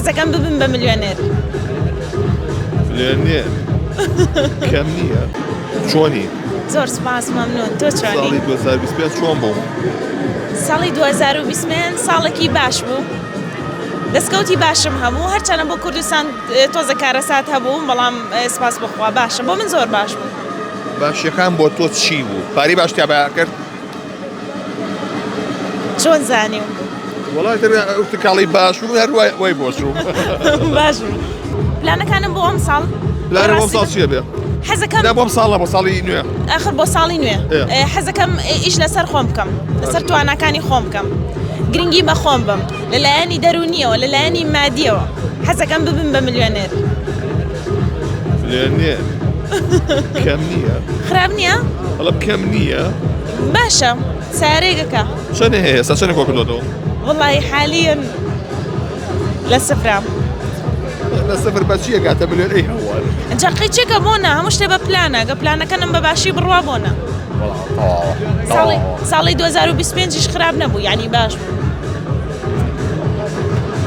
حەزەکەم ببم بە ملیۆنێر. ملیۆنێر کەم نییە؟ چۆنی؟ زۆر سوپاس مەمنون تۆ چۆنی؟ ساڵی 2025 چۆن بوو؟ ساڵی 2025 ساڵێکی باش بوو دەستکەوتی باشم هەبوو هەرچەنە بۆ کوردستان تۆزە کارەسات هەبوو بەڵام سپاس بخوا باشە بۆ من زۆر باش بوو. باشیەکان بۆ تۆ چی بوو؟ پارەی باش تیا بەیا کرد؟ چۆن زانیوم؟ وەڵا تر تکاڵی باش بوو هەر وای وای بۆ چوو. باش بوو. پلانەکانم بۆ ئەم ساڵ پلانە بۆ ئەم ساڵ چییە بێ؟ حەزەکەم نا بۆ ئەم ساڵ نا بۆ ساڵی نوێ. ئاخر بۆ ساڵی نوێ حەزەکەم ئیش لەسەر خۆم بکەم لەسەر تواناکانی خۆم بکەم گرنگی بە خۆم بم لە لایەنی دەروونیەوە لە لایەنی مادیەوە حەزەکەم ببم بە ملیۆنێر. ملیۆنێر کەم نییە؟ خراپ نییە؟ بەڵام کەم نییە؟ باشە سارێگەکە. چەنێ هەیە ئێستا چەنێ کۆ کردۆتەوە؟ وەڵی حالیەن لە سفرام. لە سفر بە چی ئەگاتە ملیۆن ئەی هەوار؟ جا قیچێکە بۆ نا هەموو شتێ بە پلانە گە پلانەکەنم بە باشی بڕوا بۆ نا. ساڵی ساڵی 2025 یش خراپ نەبوو یعنی باش بوو.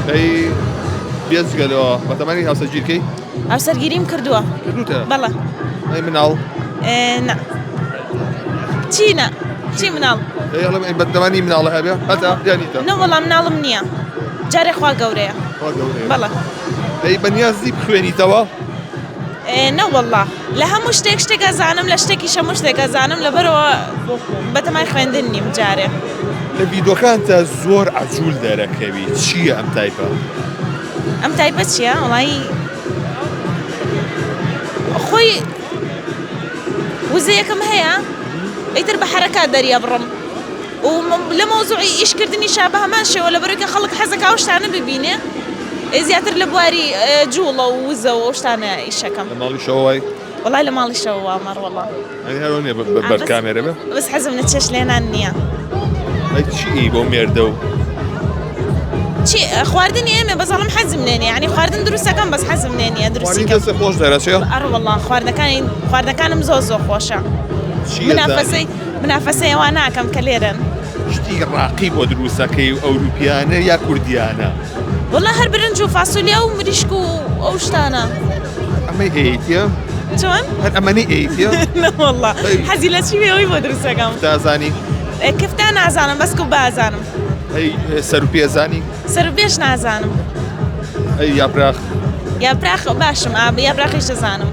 ئەی بێجگە لەوە بەتەمەنی هاوسەرگیرکەی؟ هاوسەرگیریم کردووە. کردوتە؟ بەڵێ. ئەی مناڵ؟ نا. چی نا؟ چی مناڵ؟ ئەی ئەڵێم ئەی بەتەمەنی مناڵە هەبێ؟ هەتا یانیتە؟ نە وەڵا مناڵم نییە. جارێ خوا گەورەیە. خوا گەورەیە. بەڵێ. ئەی بەنیازی بخوێنیتەوە؟ نەوەڵا لە هەموو شتێک شتێک ئەزانم لە شتێکیش هەموو شتێک ئەزانم لەبەرەوە بەتەمای خوێندن نیم جارێ. لە ڤیدۆکانتا زۆر عەجول دەرەکەوی چییە ئەم تایپە؟ ئەم تایپە چییە؟ وەڵایی خۆی وزەیەکم هەیە ئیتر بە حەرەکات دەریەبڕم و لە مەوزوعی ئیشکردنیشا بە هەمان شێوە لەبەرەوەی کە خەڵک حەزەکا ئەو شتانە ببینێ زیاتر لە بواری جوڵە و وزە و ئەو شتانە ئیشەکەم. لە ماڵیشەوە وای؟ وەڵای لە ماڵیشەوە وام ئەڕ وەڵا. ئەنی هەر نیە بەر کامێرە بێ؟ بەس حەزم لە چێشت لێنان نییە. ئەی چی ئی بۆ مێردە و؟ چی خواردنی ئێمە بەس ئەڵم حەزم لێ نییە یعنی خواردن دروستەکەم بەس حەزم لێ نییە دروستی خواردنی دەستت خۆش دەرەچێ؟ ئەڕ وەڵا خواردنەکانی خواردنەکانم زۆر زۆر خۆشە. چی ئەزانی؟ منافەسەی منافەسەی ئەوان ناکەم کە لێرەن. شتی ڕاقی بۆ دروستەکەی و ئەوروپیانە یا کوردیانە؟ وەڵا هەر برنج و فاسۆلیا و مریشک و ئەو شتانە. ئەمەی ئەیتیە؟ چۆن؟ هەر ئەمەنەی ئەیتیە؟ نەوەڵا حەزی لە چی بێ ئەوی بۆ دروستەکەم. کفتا ئەزانی؟ کفتا نازانم بەس کوبە ئەزانم. ئەی سەروپێ ئەزانی؟ سەروپێش نازانم. ئەی یاپراخ؟ یاپراخ باشم ئا یاپراخیش دەزانم.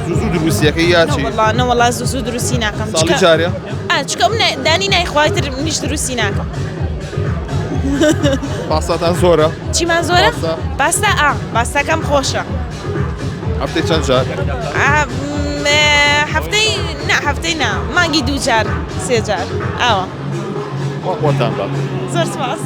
زوو زوو دروستیەکەی یا چی؟ نەوەڵا نەوەڵا زوو زوو دروستی ناکەم. ساڵی جارێ؟ ئا چونکە ئەم دانی نایخوا ئیتر منیش دروستی ناکەم. پاستاتان زۆرە؟ چیمان زۆرە؟ پاستا ئا پاستاکەم خۆشە. هەفتەی چەند جار؟ هەفتەی نا هەفتەی نا مانگی دوو جار سێ جار ئاوە. خۆتان بە. زۆر سپاس.